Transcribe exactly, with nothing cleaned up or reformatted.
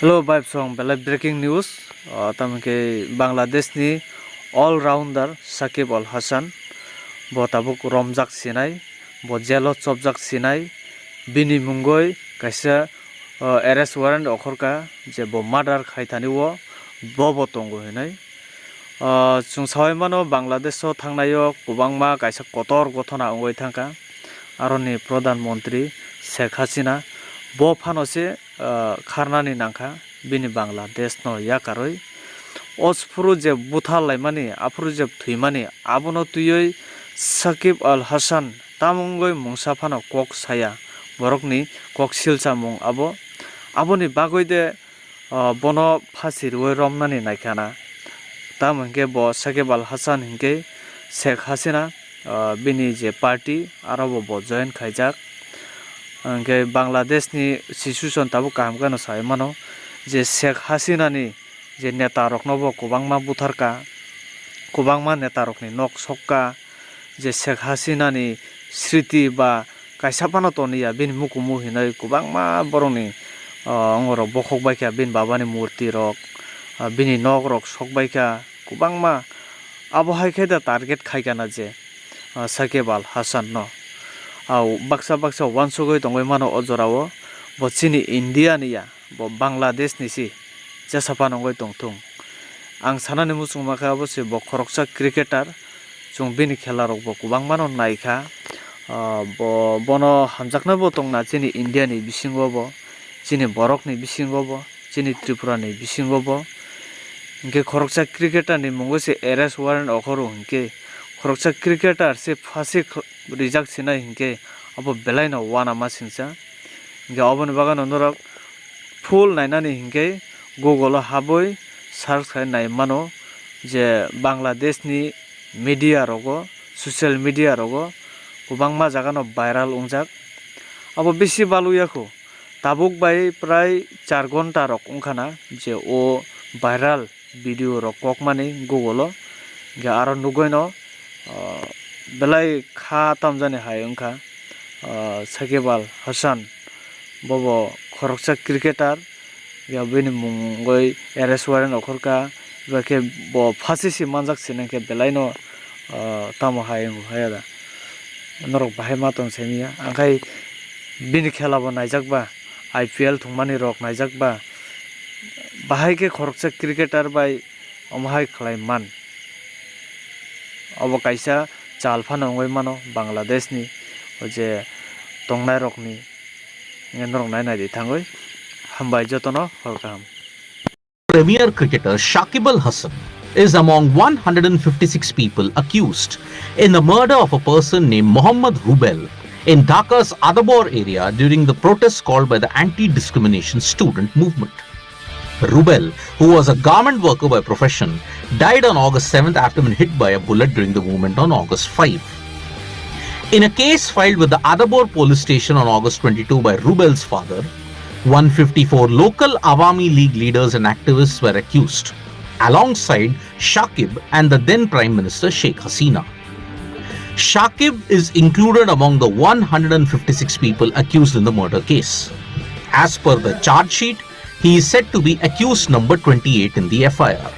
Hello, vibe song belai breaking news. Ah, tamo khe Bangladesh ni all rounder Shakib Al Hasan bo tabuk romjak sinai, bo jail o chopjak sinai, bini mungoi kaisa, ah, arrest warrant okhorka je bo murder khai thani o bo bo tongo hinai. Ah, chwng sawi mano Bangladesh o thangnai o kwbangma kaisa kotor gothona wngwi thangkha, aroni Pradhan Mantri Sheikh Hasina bo phano se ah, kharnani nangkha bini Bangladesh no yakarwi. O phuru je buthar laimani, aphuru je thwimani, abono twiwi Shakib Al Hasan tamungwi mungsa phano kok saya, borokni kok silchamung abo. Aboni bagwi de, ah, bono phasi rwui romnani naikha na. Tamo hinkhe bo Shakib Al Hasan hinkhe Sheikh Hasina, ah, bini je party, aro bo, bo join khaijak. Hinkhe Bangladesh ni situation tabuk kaham kheno sai mano je Sheikh Hasina ni je neta rokno bo kwbangma butharka, kwbangma neta rokni nok sokka, je Sheikh Hasina ni sriti ba kaisa phano toniya bini mukumu hinwi kwbangma borokni, ah, ongorok bokhok baikha bini babani murti rok, ah, bini nok rok sok baikha kwbangma. Abo hai khe da target khaikha na je, ah, Shakib Al Hasan no. Au baksa baksa uansugwi tongwi mano o jora o, bo chini India ni ya, bo Bangladesh ni si, jesa phano wngwi tongthung. Ang sanani muchungma khe abo se bo khoroksa cricketer, chwng bini khela rok bo kwbangma no naikha. Ah, bo, bono hamjaknai bo tongna chini India ni bisingo bo, chini borok ni bisingo bo, chini Tripura ni bisingo bo. Hinkhe khoroksa cricketer ni mungo se arrest warrant okhoro hinkhe khoroksa cricketer se phasi kh-, rijak sinai hinkhe abo belai no uanama singsa. Hinkhe oboni bagwi no norok full nainani hinkhe Google o habwi search khai nai mano je Bangladesh ni media rogo, social media rogo kwbangma jaga no viral wngjak. Abo bisi balwi ya kho, tabuk bai prai char ghonta rok wngkha na je o viral video rok kokmani Google o, hinkhe aro nugwi no, ah, belai kha tamjani hai wngkha, ah, Shakib Al Hasan, bobo khoroksa cricketer, ya bini mungwi arrest warrant okhorka, hinkhe bo phasi si manjak sini hinkhe belai no, ah, tamo hai wngkha ya da. Norok bahai ma tong simi ya, angkhai bini khela bo naijak ba, I P L thwngmani rok naijak ba, bahai khe khoroksa cricketer bai omo hai khlai man. Obo kaisa chal phano wngwi mano Bangladesh ni, o je tongnai rokni, norok nai nai di thangwi. Hambai jotono, hor kaham. Premier cricketer Shakib Al Hasan is among one hundred fifty-six people accused in the murder of a person named Mohammad Rubel in Dhaka's Adabor area during the protests called by the anti-discrimination student movement. Rubel, who was a garment worker by profession, died on August seventh after being hit by a bullet during the movement on August five. In a case filed with the Adabor police station on August twenty-two by Rubel's father, one fifty-four local Awami League leaders and activists were accused, alongside Shakib and the then Prime Minister Sheikh Hasina. Shakib is included among the one hundred fifty-six people accused in the murder case. As per the charge sheet, he is said to be accused number twenty-eight in the F I R.